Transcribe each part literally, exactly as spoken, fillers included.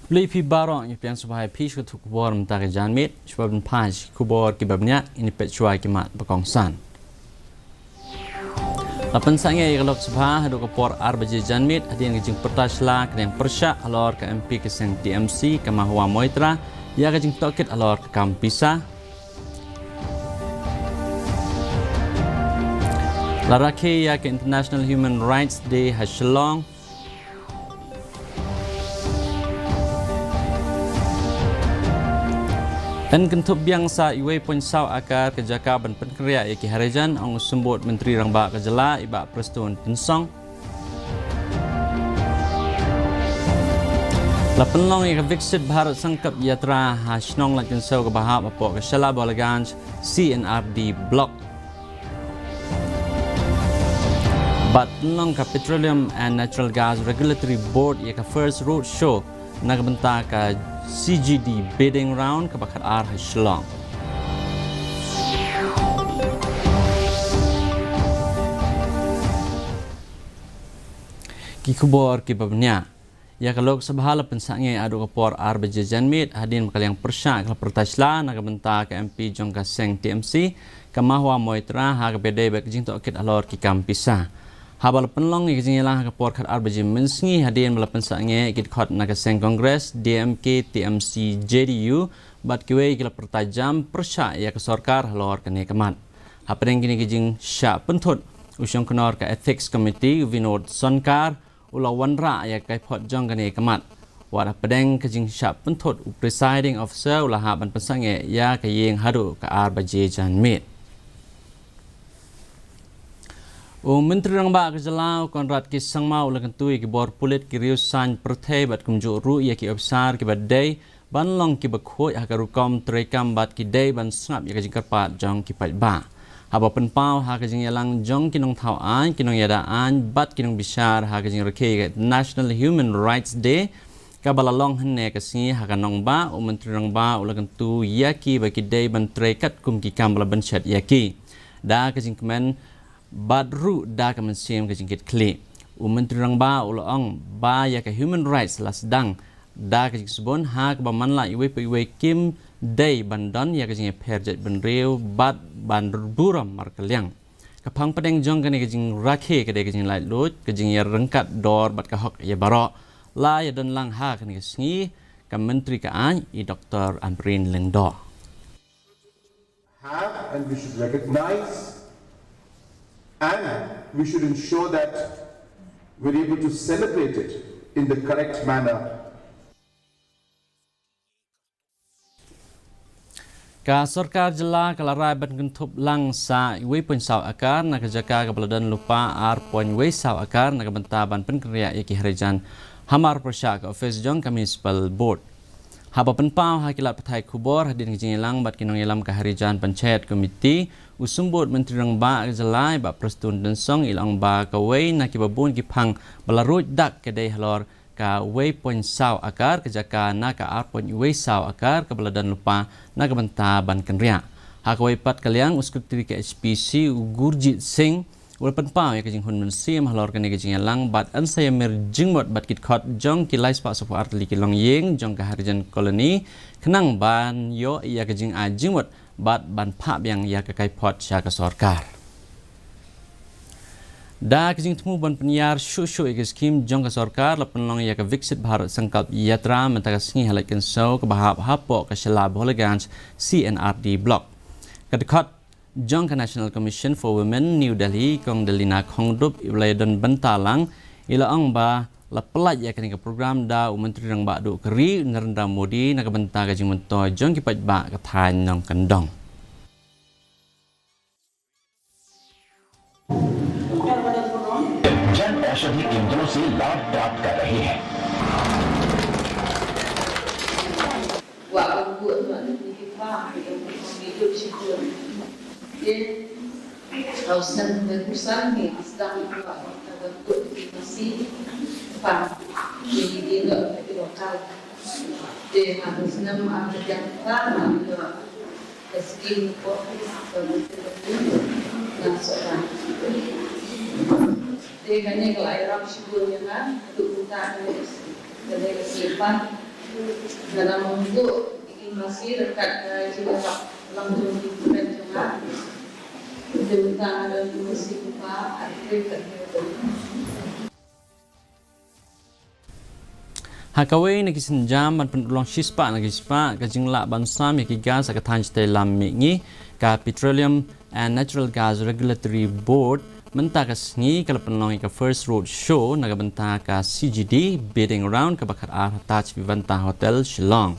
Khublei phi baroh, ngi pdiang sngewbha ïa phi sha ka khubor mynta ka janmiet, shuwa ban phai sha ki khubor kiba bniah, ngin ïa peit shuwa ki mat ba kongsan. La pynsangeh ïa ka Lok Sabha haduh ka por ar baje janmiet, hadien ka jingpyrta sla ka liang pyrshah halor ka M P ka seng T M C, ka Mahua Moitra, ïa ka jingtohkit halor ka kam pisa. La rakhe ïa ka International Human Rights Day ha Shillong. Yn kynthup biang sa uwei point saw akar ka jaka ban pynkynriah ïa ki harijan, ong u Symbud Myntri Rangbah ka jylla, i Bah Prestone Tynsong. La pynlong ïa ka Viksit Bharat Sankalp Yatra ha shnong Laitkynshew kaba hap hapoh ka Shella Bolaganj C and R D Block. Bad pynlong ka Petroleum and Natural Gas Regulatory Board ïa ka first road show na ka bynta ka C G D bidding round kaba khatar ha Shillong. Ki khubor kiba bniah. Ïa ka Lok Sabha la pynsangeh haduh ka por ar baje janmiet, hadien ba ka liang pyrshah ka la pyrta sla na ka bynta ka M P jong ka seng T M C, ka Mahua Moitra, ha kaba ïadei bad ka jingtohkit halor ki kam pisa. Haba la pynlong ïa ka jingïalang ha ka por khatar baje mynsngi, hadien ba la pynsangeh ki dkhot na ka seng Congress, D M K, T M C, J D U, bad kiwei ki la pyrta jam pyrshah ïa ka sorkar halor kane ka mat. Hapdeng kine ki jingshah pynthut, u shongknor ka Ethics Committee, u Vinod Sonkar, u la wanrah ïa ka kaiphod jong kane ka mat. Wat hapdeng ka jingshah pynthut, u Presiding Officer u la hap ban pynsangeh ïa ka ïing haduh ka ar baje janmiet. U Myntri Rangbah ka jylla, u Conrad K Sangma, u la kyntu ïa ki bor pulit, ki riew saiñ pyrthei bad kumjuh ruh ïa ki ophisar kiba dei ban long kiba khuid ha ka rukom treikam bad ki dei ban sngap ïa ka jingkyrpad jong ki paidbah. Haba pynpaw ha ka jingïalang jong ki nongthaw aiñ, ki nongïada aiñ bad ki nongbishar ha ka jingrakhe ïa ka International Human Rights Day kaba la long hynne ka sngi ha ka nongbah, u Myntri Rangbah u la kyntu ïa ki ba ki dei ban trei katkum ki kam ba la bynshet ïa ki da ka jingkmen bad ruh da ka mynsiem ka jingkitkhlieh. U Myntri Rangbah u la ong ba ïa ka human rights la sdang da ka jingsbun ha kaba man la iwei pa iwei kim dei ban don ïa ka jingïapher jaitbynriew bad ban burom markylliang. Ka phang pdeng jong kane ka jingrakhe ka dei ka jinglaitluid, ka jingïaryngkat dor bad ka hok ïa baroh. La ïadon lang ha kane ka sngi ka Myntri ka aiñ, i Doktor Ampareen Lyngdoh. Have, and we should recognize, and we should ensure that we're able to celebrate it in the correct manner. Ka sorkar jylla ka la rai ban kynthup lang sa wei point saw akar na ka jaka kaba la don lypa ar point wei saw akar na ka bynta ban pynkynriah ïa ki harijan hamar pyrshah ka ophis jong ka Municipal Board. Haba pynpaw ha ki lad pathai khubor hadien ka jingïalang bad ki nongïalam ka Harijan Panchayat Committee, u Symbud Myntri Rangbah ka jylla, i Bah Prestone Tynsong, i la ong ba kawei na kiba bun ki phang ba la ruid dak ka dei halor ka wei point saw akar ka jaka na ka ar point wei saw akar kaba la don lypa na ka bynta ban kynriah. Ha kawei pat ka liang, u Secretary ka H P C, u Gurjit Singh, u la pynpaw ïa ka jinghun mynsiem halor kane ka jingïalang bad yn sa ïamir jingmut bad ki dkhot jong ki lai spah sawphew ar tylli ki longïing jong ka Harijan Colony khnang ban ïoh ïa ka jingai jingmut bad ban phah biang ïa ka kaiphod sha ka sorkar. Da ka jingthmu ban pynïar shuh shuh ïa ka skim jong ka sorkar, la pynlong ïa ka Viksit Bharat Sankalp Yatra mynta ka sngi ha Laitkynshew kaba hap hapoh ka Shella Bholaganj C and R D Block. Ka dkhot jong ka National Commission for Women, New Delhi, Kong Delina Khongdup, i ba la ïadon bynta lang, i la ong ba la pyllait ïa kane ka program da u Myntri Rangbah Duh ka Ri, Narendra Modi, na ka bynta ka jingmyntoi jong ki paidbah ka thaiñ nongkyndong. जन औषधि केंद्रों से लाभ प्राप्त कर रहे हैं। Wa ka buh tu ni ki pa ni ki hidup sih tu. Dia tau sen berkusan ni sedang buat kita buat di masih pa ni dia tu kita bakal. Dia harus nama kerja pa ni tu. Ka skim ko ka mesti ka pun na soran. Te kane ka la ïarap shibun ïa nga, tu uta kane ka skim. Kane ka skim pat, Dalam untuk ikin masi dekat, eh, jingïarap lang jong ki pynbeit jong nga. Jingta ada masi buka, ada kat dia. Ha kawei na ki sienjam ban pynurlong shispah na ki spah ka jinglah ban sam ïa ki gas ha ka thaiñ shatei lam mihngi, ka Petroleum and Natural Gas Regulatory Board mynta ka sngi ka la pynlong ïa ka first road show na ka bynta ka C G D bidding round kaba khatar ha Taj Vivanta Hotel, Shillong.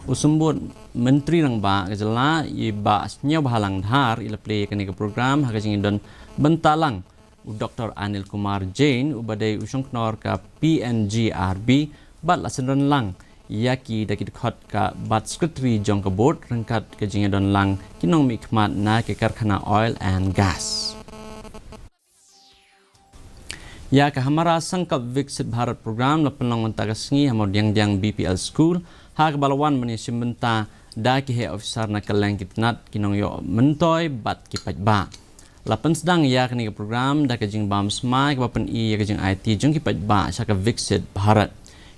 U Symbud Myntri Rangbah ka jylla, i Bah Sniawbhalang Dhar, i la plie ïa kane ka program ha ka jingdon bynta lang u Doktor Anil Kumar Jain, uba dei u shongknor ka P N G R B, bad la synran lang ïa ki da ki dkhot ka bad secretary jong ka board ryngkat ka jingdon lang ki nongmihkhmat na ki karkhana oil and gas. Ïa ka Hamara Sankalp Viksit Bharat Program la pynlong mynta ka sngi ha Mawdiangdiang B P L School, ha kaba la wan ban ïashim bynta da ki heh officer na kylleng ki tnat, ki nongïoh myntoi bad ki paidbah. La pynsdang ïa kane ka program da ka jingbam smai kaba pyni ïa ka jingaiti jong ki paidbah sha ka Viksit Bharat.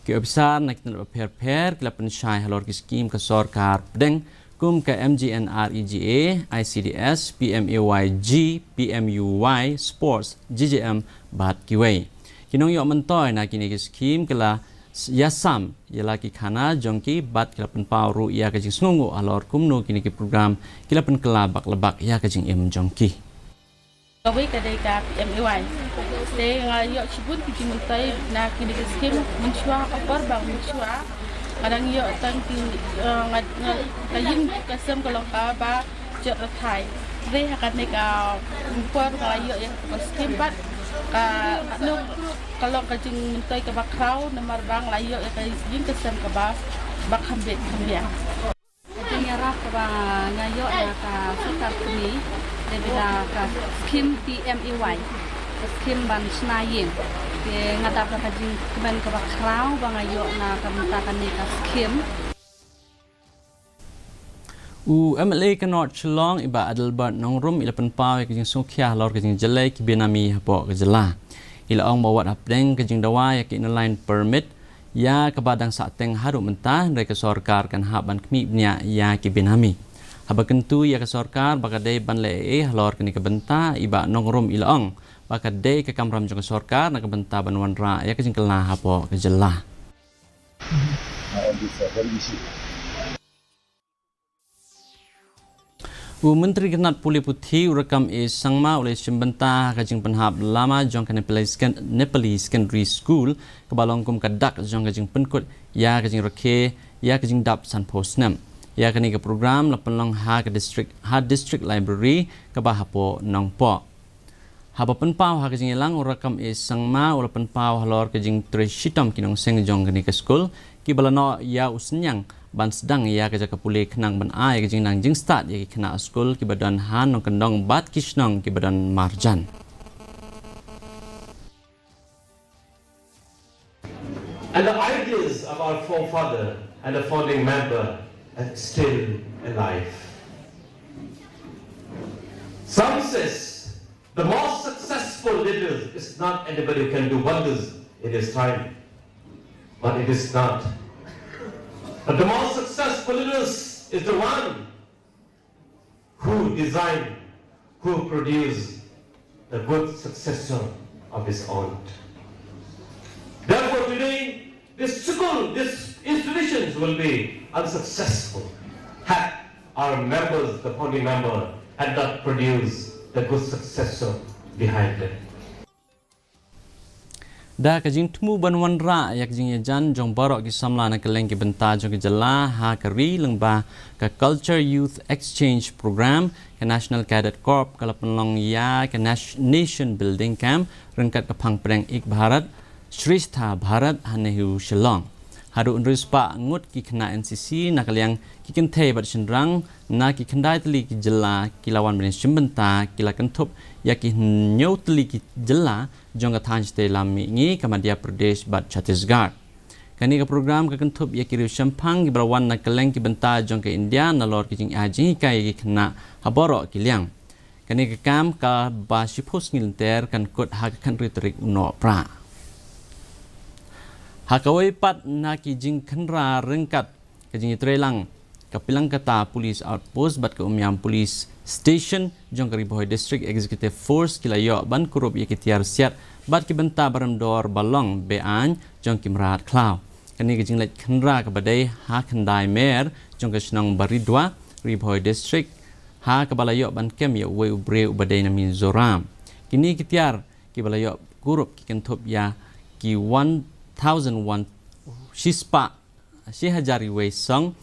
Ki officer na ki tnat bapher bapher ki la pynshai halor ki skim ka sorkar pdeng kum ka M G N R E G A, I C D S, P M A Y G, P M U Y, Sports, G J M bad kiwei. Ki nongïoh myntoi na kine ki skim ki la s-, ïasam ïa la ki khana jong ki bad ki la pynpaw ruh ïa ka jingsngewnguh halor kumno kine ki program ki la pynkylla bak la bak ïa ka jingim jong ki. Kawei ka dei ka P M A Y. Te nga ïoh shibun ki jingmyntoi na kine ki skim mynshuwa, ka por ba mynshuwa nga dang ïoh tang ki, eh, nga, nga, ka ïing ka sem ka long kaba jot rthai. Te ha kane ka por nga la ïoh ïa ka skim bad ka, no, ka long ka jingmyntoi kaba khraw namar ba nga la ïoh ïa ka ïing ka sem kaba, ba kham bit kham biang. Ka jingïarap kaba nga ïoh na ka sorkar kmie, dei bad ka skim P M A Y, ka skim ban shna ïing. Te nga dap da ka jingkmen kaba khraw ba nga ïoh na ka bynta kane ka skim. U M L A ka North Shillong, i Bah Adelbert Nongrum, i la pynpaw ïa ka jingsngewkhia halor ka jingjlei ki benami hapoh ka jylla. I la ong ba wat hapdeng ka jingdawa ïa ka Inner Line Permit, ïa kaba dang sahteng haduh mynta, hynrei ka sorkar kan hap ban khmih bniah ïa ki benami. Haba kyntu ïa ka sorkar ba ka dei ban leh ei ei halor kane ka bynta, i Bah Nongrum i la ong ba ka dei ka kamram jong ka sorkar na ka bynta ban wanrah ïa ka jingkylla hapoh ka jylla. U Myntri ka tnat pule puthi, u Rakkam A Sangma, u la shim bynta ha ka jingpynhap lama jong ka Nepali Second-, Nepali Secondary School, kaba long kum ka dak jong ka jingpynkut ïa ka jingrakhe ïa ka jingdap sanphew snem. Ïa kane ka program la pynlong ha ka district, ha District Library kaba hapoh Nongpoh. Haba pynpaw ha ka jingïalang, u Rakkam A Sangma u la pynpaw halor ka jingtrei shitom ki nongseng jong kane ka skul, kiba la noh ïa u synñiang ban sdang ïa ka jaka pule khnang ban ai ka jingnang jingstad ïa ki khynnah skul kiba don ha nongkyndong bad ki shnong kiba don marjan. And the ideas of our forefather and the founding member are still alive. Some says the most successful leader is not anybody who can do wonders in his time, but it is not. But the most successful leaders is the one who design, who produce the good successor of his own. Therefore, today, this school, these institutions will be unsuccessful had our members, the founding member, had not produced the good successor behind them. Da ka jingthmu ban wanrah ïa ka jingïajan jong baroh ki samla na kylleng ki bynta jong ka jylla ha ka ri lyngba ka Culture Youth Exchange Program, ka National Cadet Corps ka la pynlong ïa ka Nash-, Nation Building Camp ryngkat ka phang pdeng Ek Bharat Shreshtha Bharat ha NEHU Shillong. Haduh hynriew spah ngut ki khynnah N C C na ka liang ki kynthei bad shynrang na ki khyndai tylli ki jylla ki la wan ban ïashim bynta, ki la kynthup ïa ki hynñiew tylli ki jylla jong ka thaiñ shatei lam mihngi, ka Madhya Pradesh bad Chhattisgarh. Kane ka program ka kynthup ïa ki riewshemphang kiba la wan na kylleng ki bynta jong ka India nalor ka jingai jinghikai ïa ki khynnah ha baroh ki liang. Kane ka kam kaba shiphew sngi lynter kan kut ha ka khathynriew tarik u Nohprah. Ha kawei pat na ki jingkhynra ryngkat ka jingïatreilang ka Pilangkata Police Outpost bad ka Umiam Police Station jong ka Ri Bhoi District, Executive Force ki la ïoh ban kurup ïa ki tiar siat bad ki bynta ba rem dor ba long be-aiñ jong ki mrad khlaw. Kane ka jingleit khynra kaba dei ha khyndai mer jong ka shnong Baridua, Ri Bhoi District, ha kaba la ïoh ban kem ïa uwei u briew uba dei na Mizoram. Kine ki tiar kiba la ïoh kurup ki kynthup ïa ki one thousand one, shispah, shi hajar wei song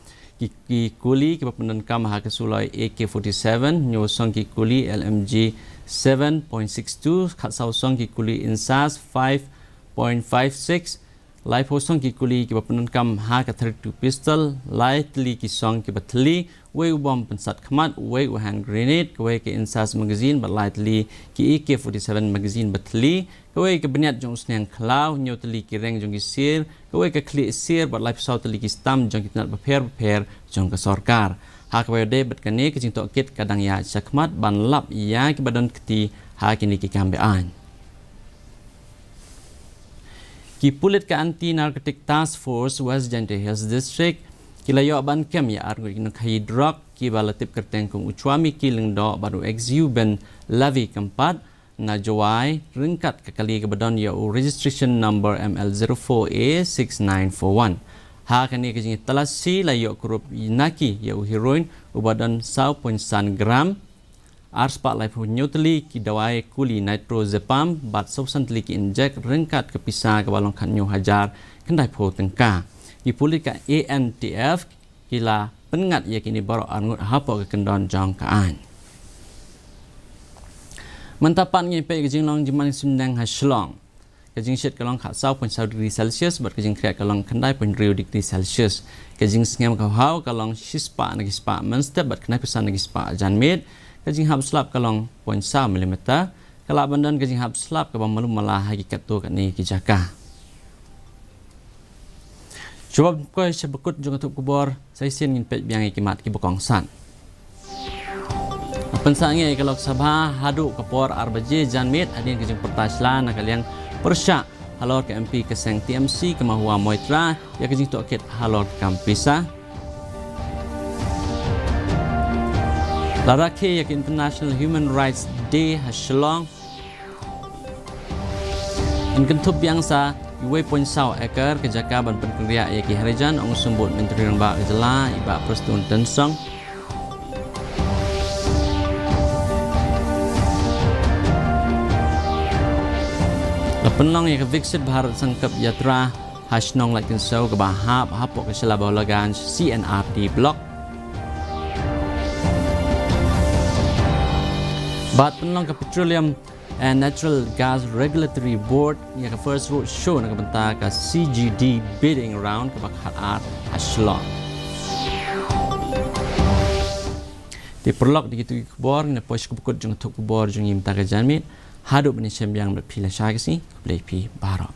ki, ki kuli kiba pyndonkam ha ka suloi A K forty-seven, hynñiew song ki kuli L M G seven point six two, khatsaw song ki kuli INSAS five point five six, laiphew song ki kuli kiba pyndonkam ha ka thirty-two pistol, lai tylli ki song kiba thylli, wei u bom pynsat khmat, wei u hand grenade, kawei ka INSAS magazine bad lai tylli ki A K forty-seven magazine ba thylli, kawei ka bniat jong u sniang khlaw, hynñiew tylli ki reng jong ki sir, kawei ka khlieh sir bad laiphew saw tylli ki stamp jong ki tnat bapher bapher jong ka sorkar. Ha kaba ïadei bad kane, ka jingtohkit ka dang ïaid shakhmat ban lap ïa kiba don kti ha kine ki kam be-aiñ. Ki pulit ka Anti Narcotic Task Force West Jaintia Hills District ki la ïoh ban kem ïa arngut ki nongkhaïi drok kiba la tip kyrteng kum u Chwamiki Lyngdoh bad u Exew Ben Lavi Kympat na Jowai, ryngkat ka kali kaba don ïa u registration number M L zero four A six nine four one. Ha kane ka jingtalasi la ïoh kurup na ki ïa u heroin uba don saw point san gram, arspah laiphew hynñiew tylli ki dawai kuli nitrazepam bad saw san tylli ki injek, ryngkat ka pisa kaba long khathynñiew hajar khyndaiphew tyngka. Ki pulit ka A N T F ki la pynngat ïa kine baroh arngut hapoh ka kyndon jong ka aiñ. Mynta pat ngin peit ka jinglong jingman syndeng ha Shillong. Ka jingshit ka long khatsaw point saw degree Celsius bad ka jingkhriat ka long khyndai point hynriew degree Celsius. Ka jingsngem ka haw ka long shispah na ki spah mynstep bad khyndai phew san na ki spah janmiet. Ka jinghap slap ka long point saw millimeter. Ka lah ban don ka jinghap slap kaba malu mala ha ki katto katne ki jaka. Shuwa ban poi sha bakut jong ka thup khubor, sa shisien ngin peit biang ïa ki mat kiba kongsan. Pynsangeh ïa ka Lok Sabha haduh ka por ar baje janmiet hadien ka jingpyrta sla na ka liang pyrshah halor ka M P ka seng T M C ka Mahua Moitra ïa ka jingtohkit halor ka kam pisa. La rakhe ïa ka International Human Rights Day ha Shillong. Yn kynthup biang sa uwei point saw acre ka jaka ban pynkynriah ïa ki Harijan, ong u Symbud Myntri Rangbah ka jylla i Bah Prestone Tynsong. La pynlong ïa ka Viksit Bharat Sankalp Yatra ha shnong Laitkynshew kaba hap hapoh ka Shella Bahulaganj C and R D Block. Bad pynlong ka Petroleum and Natural Gas Regulatory Board ïa ka first road show na ka bynta ka C G D bidding round kaba khatar ha Shillong. Te paralok, da kito ki khubor ngin poi sha ka bakut jong ka thup khubor jong ngi mynta ka janmiet. Haduh ban ïashem biang bad phi lashai ka sngi, khublei phi baroh.